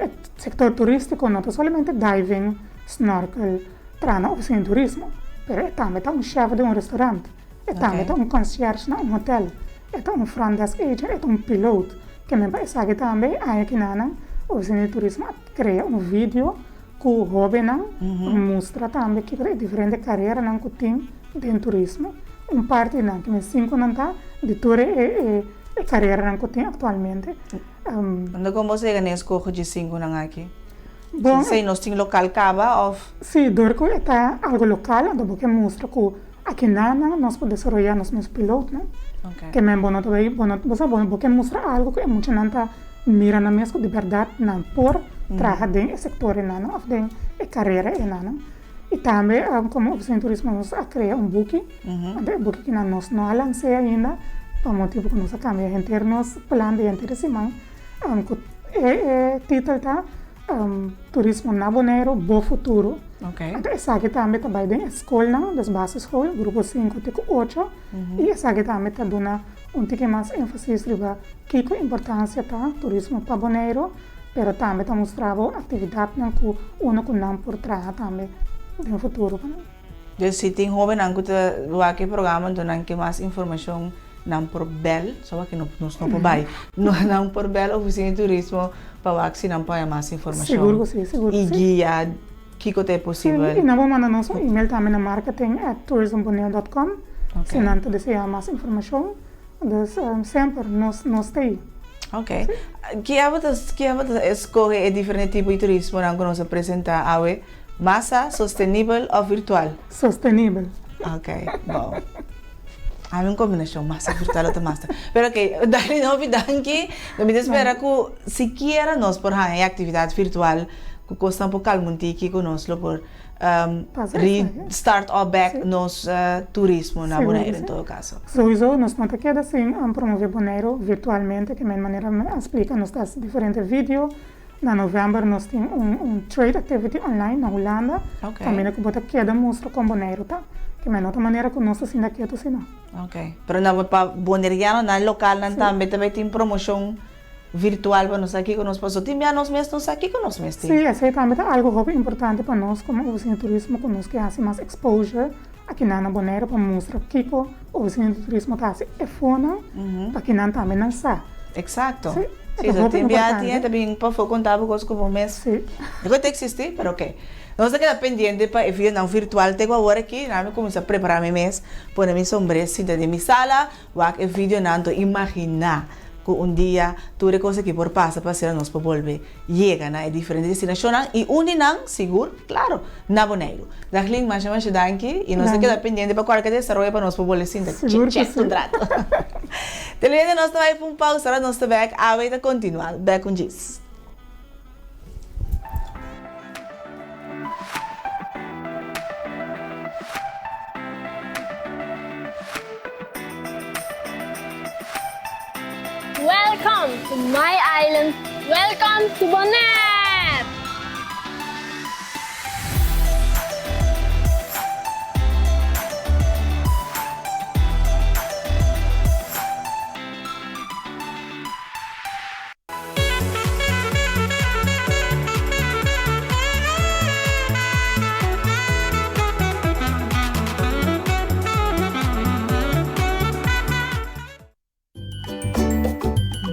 e sektor turístiko no ta solamente diving, snorkel, traha na ofisina di turismo, pero e tambe ta un shèf den un restorant, e tambe ta un konsierge na un hotel, e ta un front desk agent, e ta un piloot. Ke men pa esaki tambe aña kinanan ofisina di turismo a krea un video Ku hóbennan pa mustra tambe kiko ta e diferente kareranan ku tin den turismo. Un parti di nan, kimen sinkunan ta di tur e e kareranan ku tin aktualmente. Unda kon boso yega na e eskoho dje sinkunan aki? Bon, Esei nos tin lokal kaba òf? Sí, dor ku e ta algu lokal anto bo ke mustra ku akinanan nos por desaroyá nos mes pilotnan. Kimen bo no ta bai, bo no, bo sa bo ke mustra algu ku e muchanan ta Mira nan mes ku di bèrdat nan por traha den e sektor enanan òf den e karera enanan. I tambe komo Ofisina di Turismo nos a krea un buki, anto e buki kinan nos no a lans'é ainda pa motibu ku nos a kambia henter nos plan di henter e siman ku e titel ta Turismo na Boneiru, bo futuro. Anto esaki tambe ta bai den e skolnan, dus basisschool, grupo sinku te ku ocho, i esaki tambe ta duna Un tiki mas énfasis riba kiko importansia ta turismo pa Boneiru, pero tambe ta mustra bo aktividatnan ku uno ku nan por traha tambe den futuro pa nan. Dus si tin hóbennan ku ta wak e programa anto nan ke mas informashon nan por bèl, so wak nos no por bai, nan por bèl ofisina di turismo pa wak si nan por haña mas informashon Sigur ku si, sigur ku i si. guia kiko ta e posibel. I nan por manda nos un email tambe na marketing at tourismbonaire dot com si nan ta desea mas informashon. Dus semper nos nos ta ei. Ok. Ki abo ta ki abo ta eskohe e diferente tipo di turismonan ku nos a presentá awe? Masa, sostenibel òf virtual? Sostenibel. Ok, bon. Ami un kombinashon, masa virtual lo ta masa. Pero ok, Darlene hopi danki. Mi ta spera ku sikiera nos por haña e aktividat virtual ku kosnan por kalma un tiki ku nos lo por re-start up back nos turismo na Boneiru en todo kaso. Souiso nos no ta keda sin promove Boneiru virtualmente ke men manera mi a splika nos ta hasi diferente video. Na november nos tin un trade activity online na Hulanda kaminda ku bo ta keda mustra kon Boneiru ta. Ke men no ta manera ku nos ta sinta ketu si no. Pero na pa bonerianonan lokalnan tambe ta bay tin promoshon. virtual pa nos sa kiko nos paso tin bia nos mes no sa kiko nos mes tin. Sí, esei tambe ta algo hopi importante pa nos komo ofisina di turismo ku nos ke hasi mas exposure akinan na Boneiru pa mustra kiko ofisina di turismo ta hasi efonan pa kinan tambe nan sa. Exacto. Sí, Sí, e ta so hopi tin bia tin importante. ta bin pafó konta bo kos ku bo mes Sí. no ta eksistí, pero oke. Nos ta keda pendiente pa e videonan virtual te ku awor aki. Nan mi kuminsá prepará mi mes, pone mi sombré, sinta den mi sala, Wak e videonan to imaginá ku un dia tur e kos aki por pasa pa asina nos por bolbe yega na e diferente destinashonnan i un di nan sigur, klaro, na Boneiru. Daglin, masha masha danki i nos ta keda pendiente pa kualke desaroyo pa nos por bolbe sinta Sigur ku chit-chat si. un rato. Televidente nos ta bai pa un pausa, ora nos ta bek awe ta kontinuá. Bek un djis. Welcome to my island, welcome to Bonaire!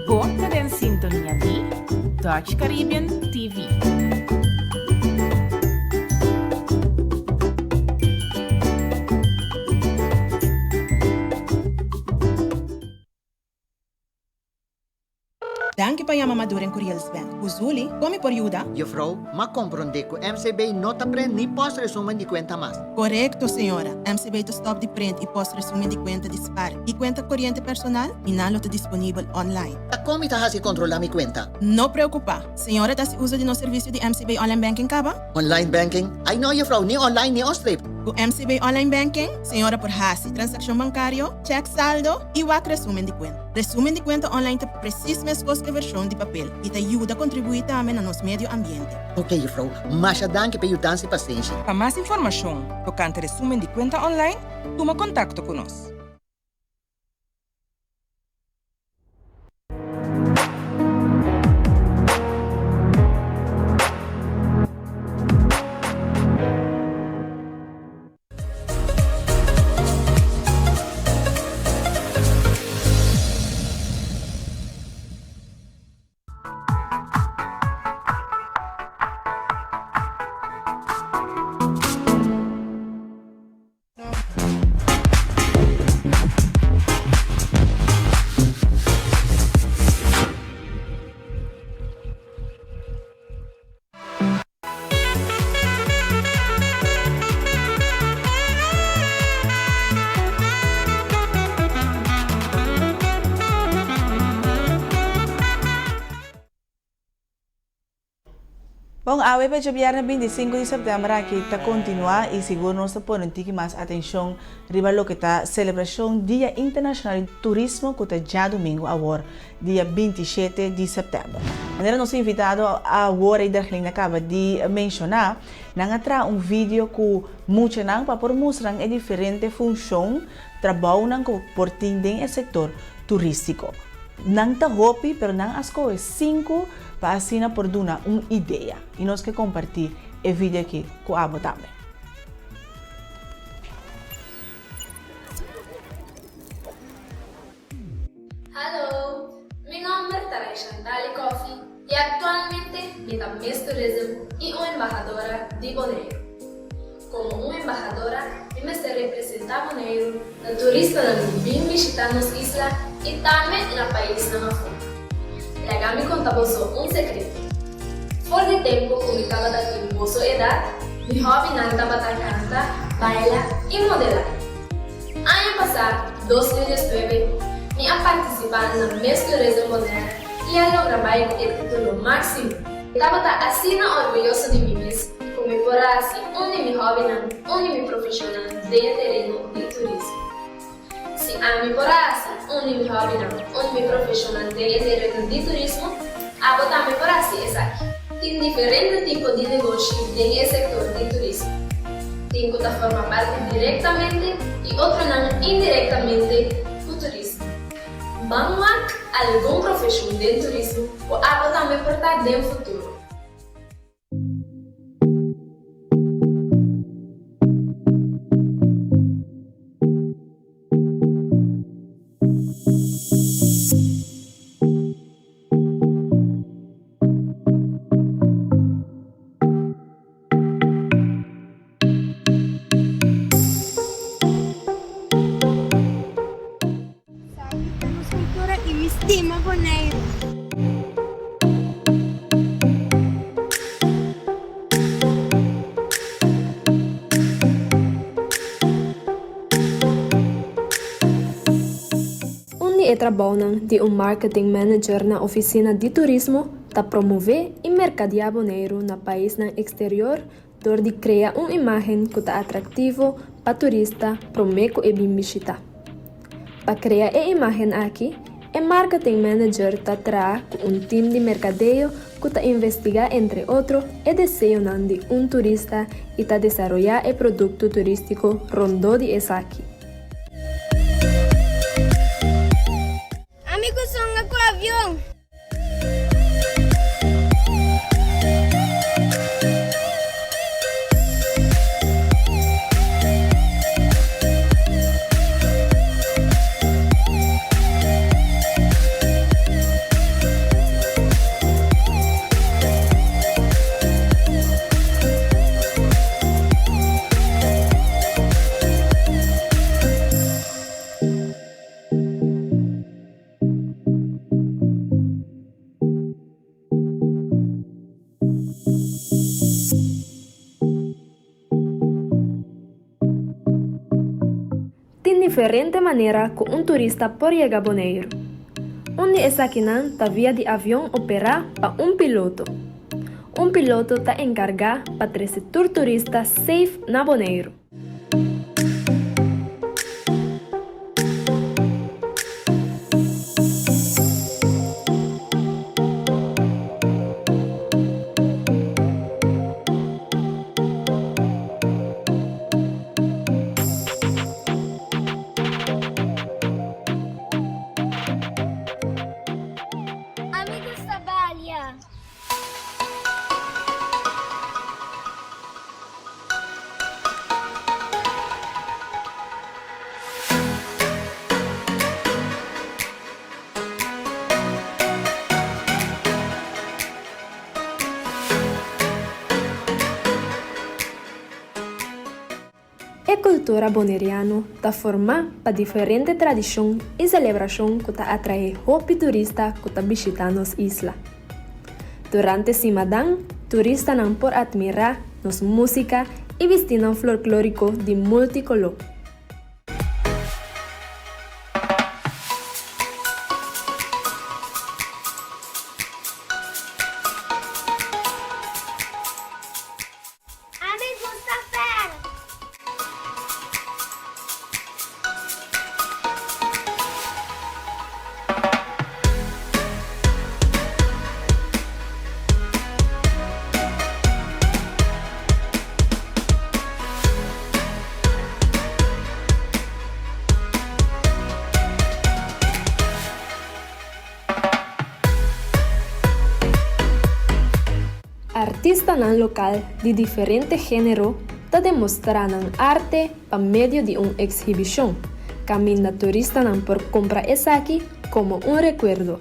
Bo ta den sintonia di Dutch Caribbean TV. Danki pa yama Maduren Curiels Bank. Ku Zuli, kon mi por yuda? Juffrouw, m'a komprondé ku MCB no ta prent ni post resumen di kuenta mas. Korekto, señora. MCB ta stòp di prent i post resumen di kuenta di spar i kuenta koriente personal i nan lo ta disponibel online. Ta kon mi ta hasi kontrolá mi kuenta? No preokupá. Señora ta hasi uso di nos servisio di MCB Online Banking kaba? Online banking? Ai no, juffrouw, ni online ni onstreep. Ku MCB Online Banking, señora por hasi transakshon bankario, chèk saldo i wak resumen di kuenta. Resumen di kuenta online ta presis meskos ku e vershon di papel i ta yuda kontribuí tambe na nos medio ambiente. Ok, juffrouw, masha danki pa e yudansa i pasenshi. Pa mas informashon tokante resumen di kuenta online, tuma kontakto ku nos. Bon, awe pa djabièrnè 25 di sèptèmber aki ta kontinuá i sigur nos ta pone un tiki mas atenshon riba loke ta selebrashon Dia Internashonal di Turismo ku ta djadumingu awor, dia 27 di sèptèmber. Manera nos invitado awor ei Dargelina kaba di menshoná, nan a traha un video ku muchanan pa por mustra nan e diferente funshon, trabounan ku por tin den e sektor turístiko. Nan ta hopi pero nan a skohe sinku pa asina por duna un idea. I nos ke kompartí e video aki ku abo tambe. Hallo, mi nomber ta Raishantali Coffie y actualmente mi ta Miss Tourism y un embahadora di Boneiru. Como un embahadora mi mester representa Boneiru na turistanan cu bin bishita nos isla y tambe na paisnan afo. Laga mi conta boso un secreto. For di tempo cu mi tabata tin boso edad, mi hobbynan tabata canta, baila y modela. Aña pasá, 2019, mi a partisipá na Miss Tourism Bonaire i a logra bai ku e título máksimo. Mi tabata asina orguyoso di mi mes ku mi por a hasi un di mi hòbinan un di mi profeshonnan den e tereno di turismo. Si ami por a hasi un di mi hòbinan un di mi profeshonnan den e tereno di turismo, abo tambe por hasi esaki. Tin diferente tipo di negoshi den e sektor di turismo. Tin ku ta forma parti direktamente i otronan indirektamente ku turismo. Ban wak algun profeshon den turismo ku abo tambe por ta den futuro. Esaki ta nos cultura y mi stima Boneiru. Un di e trabounan di un marketing manager na ofisina di turismo ta promové i merkadiá Boneiru na paisnan eksterior dor di krea un imágen ku ta atraktivo pa turista promé ku e bin bishitá. Pa krea e imágen aki, e marketing manager ta traha ku un tim di merkadeo ku ta investigá entre otro e deseonan di un turista i ta desaroyá e produkto turístiko rondó di esaki. Ami ku songa ku avion. Tin diferente manera ku un turista por yega Boneiru. Un di esakinan ta via di avion operá pa un piloto. Un piloto ta enkargá pa trese tur turista safe na Boneiru. Ami gusta balia. E kultura boneriano ta formá pa diferente tradishon i selebrashon ku ta atraé hopi turista ku ta bishitá nos isla. Durante Simadan, turistanan por atmirá nos músika i bistinan florklóriko di multikoló. Ami gusta fer. Artistanan lokal di diferente género ta demostrá nan arte pa medio di un ekshibishon, kaminda turistanan por kumpra esaki komo un rekuerdo.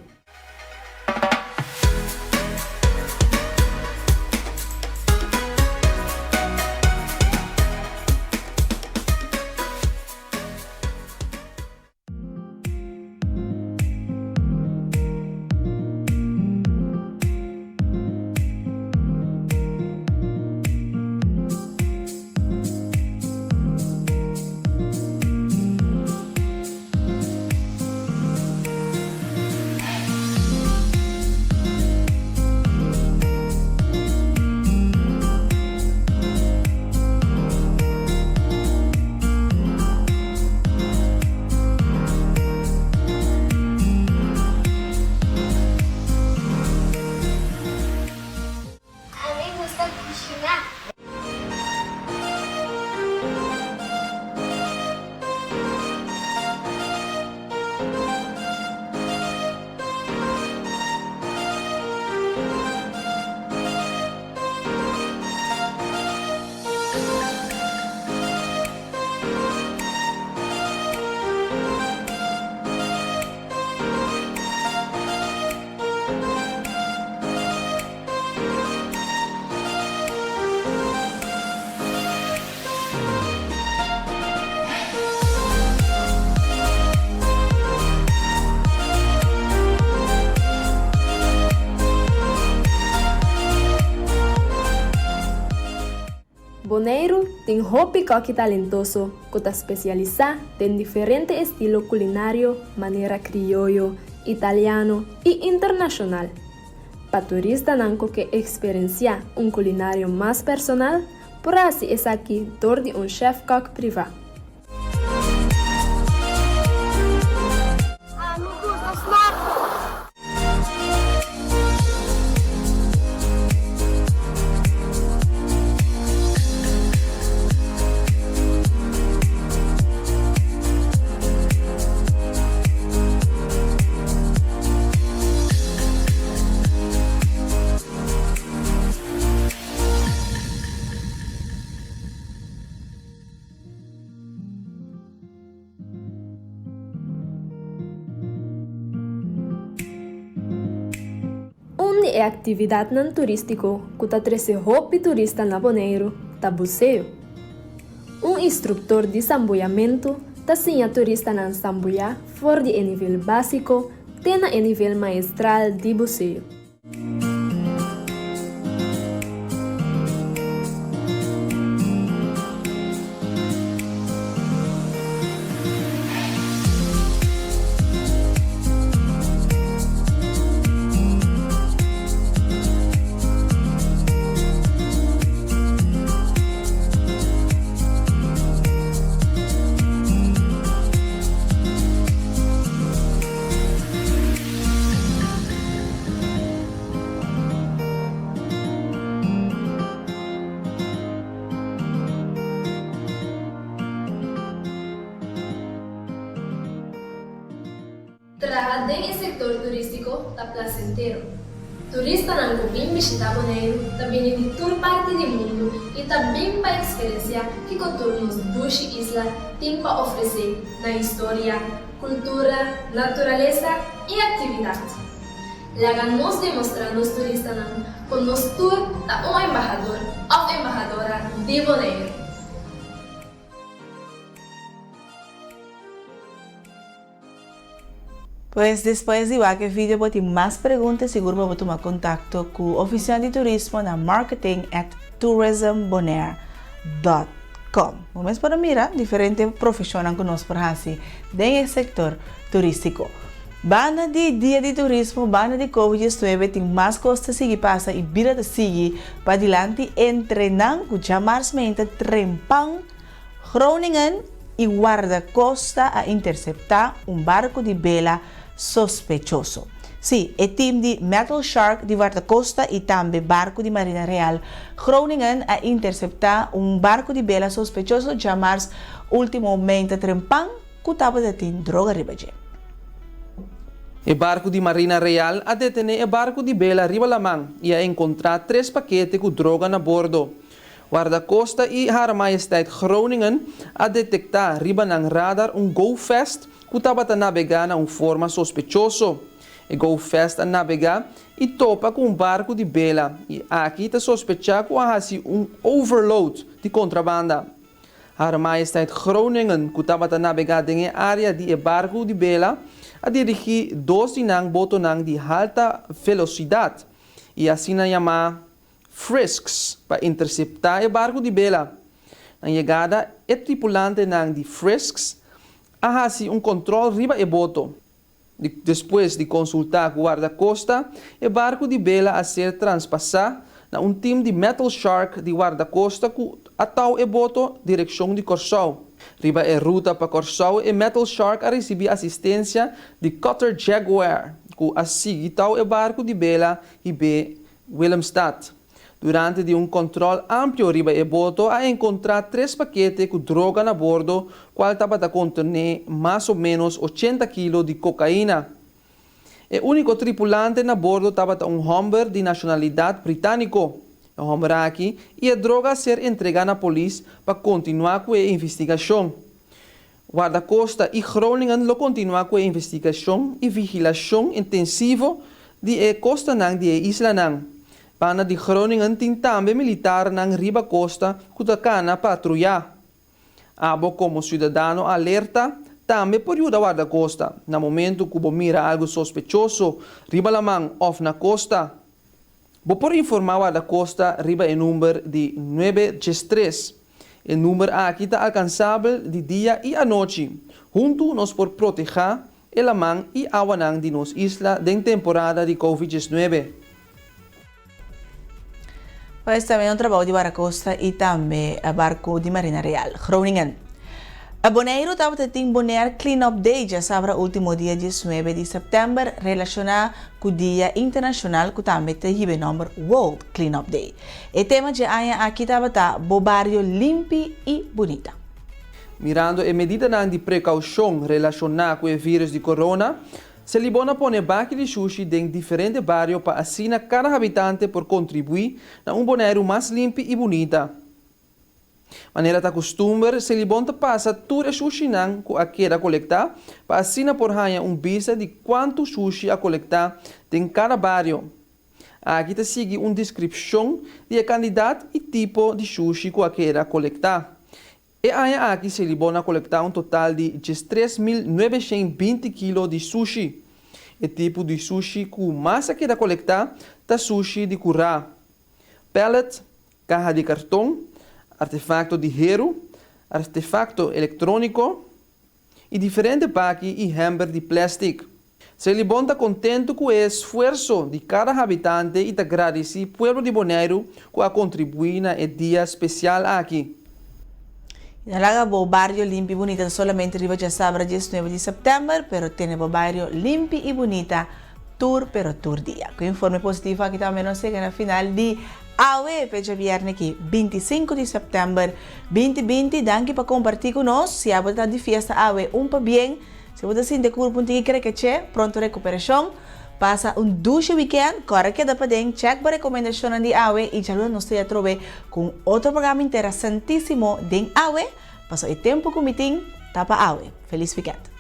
Tin hopi kòki talentoso ku ta spesialisá den diferente estilo kulinario manera krioyo, italiano i internashonal. Pa turistanan ku ke eksperensiá un kulinario mas personal, por hasi esaki dor di un chèfkòk privá. Ami gusta snorkel. Un di e aktividatnan turístiko ku ta trese hopi turista na Boneiru ta buseo. Un instruktor di sambuyamentu ta siña turistanan sambuyá for di e nivel básiko te na e nivel maestral di buseo. Traha den e sektor turístiko ta plasentero. Turistanan ku bin bishitá Boneiru ta bini di tur parti di mundu i ta bin pa eksperensiá kiko tur nos dushi isla tin pa ofresé na historia, Kultura, naturalesa i aktividat. Laga nos demostrá nos turistanan ku nos tur ta un embahador òf embahadora di Boneiru. Pues despues di wak e video bo tin mas pregunta sigur bo por tuma kontakto ku Ofisina di Turismo na marketing at tourismbonaire dot com. Bo mes por a mira diferente profeshonnan ku nos por hasi den e sektor turístiko. Banda di Dia di Turismo, banda di Covid 19 tin mas kos ta sigui pasa i bida ta sigui padilanti entre nan ku djamars meinta trempan Groningen i Wardakosta a interseptá un barku di bela sospechoso. Sí, e tim di Metal Shark di Wardakosta i tambe barku di Marina Real Groningen a interseptá un barku di bela sospechoso djamars último meinta trempan ku tabata tin droga riba dje. E barku di Marina Real a detené e barku di bela riba laman i a enkontrá tres pakete ku droga na bordo. Wardakosta i Hare Majesteit Groningen a detektá riba nan radar un Go Fast ku tabata nabegá na un forma sospechoso. E Go Fast a nabegá i topa ku un barku di bela i aki ta sospechá ku a hasi un overload di kontrabanda. Hare Majesteit Groningen ku tabata nabegá den e área di e barku di bela a dirigí dos di nan botonan di halta velosidat i asina yamá Frisks pa interseptá e barku di bela. Na yegada e tripulantenan di Frisks a hasi un kòntròl riba e boto. Despues di konsultá ku Wardakosta, e barku di bela a ser transpasá na un tim di Metal Shark di Wardakosta ku a tou e boto direkshon di Kòrsou. Riba e ruta pa Kòrsou e Metal Shark a risibí asistensia di Cutter Jaguar ku a sigui tou e barku di bela hib'é Willemstad. Durante di un kòntròl amplio riba e boto a enkontrá tres pakete ku droga na bordo kual tabata kontené mas o ménos ochenta kilo di kokaina. E úniko tripulante na bordo tabata un hòmber di nashonalidat britániko. E hòmber aki i e droga a ser entregá na polis pa kontinuá ku e investigashon. Wardakosta i Groningen lo kontinuá ku e investigashon i vigilashon intensivo di e kostanan di e islanan. Banda di Groningen tin tambe militarnan riba kosta ku ta kana patruyá. Abo komo siudadano alerta tambe por yuda Wardakosta na momentu ku bo mira algu sospechoso riba laman òf na kosta. Bo por informá Wardakosta riba e number di nuebe djes tres. E number aki ta alkansabel di dia i anochi. Huntu nos por protehá e laman i awanan di nos isla den temporada di Covid 19. Pues tambe un trabou di Wardakosta i tambe barku di Marina Real. Groningen. Boneiru tabata tin Bonaire Clean Up Day djasabra ultimo dia 19 di sèptèmber relashoná ku dia internashonal ku tambe ta hiba e nòmber World Clean Up Day. E tema dje aña aki tabata Bo bario limpi i bunita. Mirando e medidanan di prekoushon relashoná ku e vírus di corona, Selibon a pone baki di shushi den diferente bario pa asina kada habitante por kontribuí na un Boneiru mas limpi i bunita. Manera ta kustumber, Selibon ta pasa tur e shushinan ku a keda kolektá pa asina por haña un bista di kuantu shushi a kolektá den kada bario. Aki ta sigui un deskripshon di e kandidat i tipo di shushi ku a keda kolektá. E aña aki Selibon a kolektá un total di 13,920 kilo di sushi. E tipo di sushi ku mas a keda kolektá ta sushi di kurá, pèlèt, kaha di karton, artefakto di heru, artefakto elektróniko i diferente baki i hèmber di plèstik. Selibon ta kontentu ku e esfuerso di kada habitante i ta gradisí pueblo di Boneiru ku a kontribuí na e dia spesial aki. I no laga bo bario limpi i bunita solamente riba djasabra 19 di sèptèmber, pero tene bo bario limpi i bunita tur pero tur dia. Ku informe positivo aki tambe nos yega na final di awe pe djabièrnè aki 25 di sèptèmber 2020. Danki pa kompartí ku nos. Si abo ta di fiesta awe un pabien. Si bo ta sinti kurpu un tiki krekeche, pronto rekuperashon. Pasa un dushi wikènt, kòrda keda paden, chèk bo rekomendashonnan di awe i djaluna nos ta ya trobe ku un otro programa interesantísimo den awe, pasobra e tempu ku mi tin ta pa awe. Felis wikènt!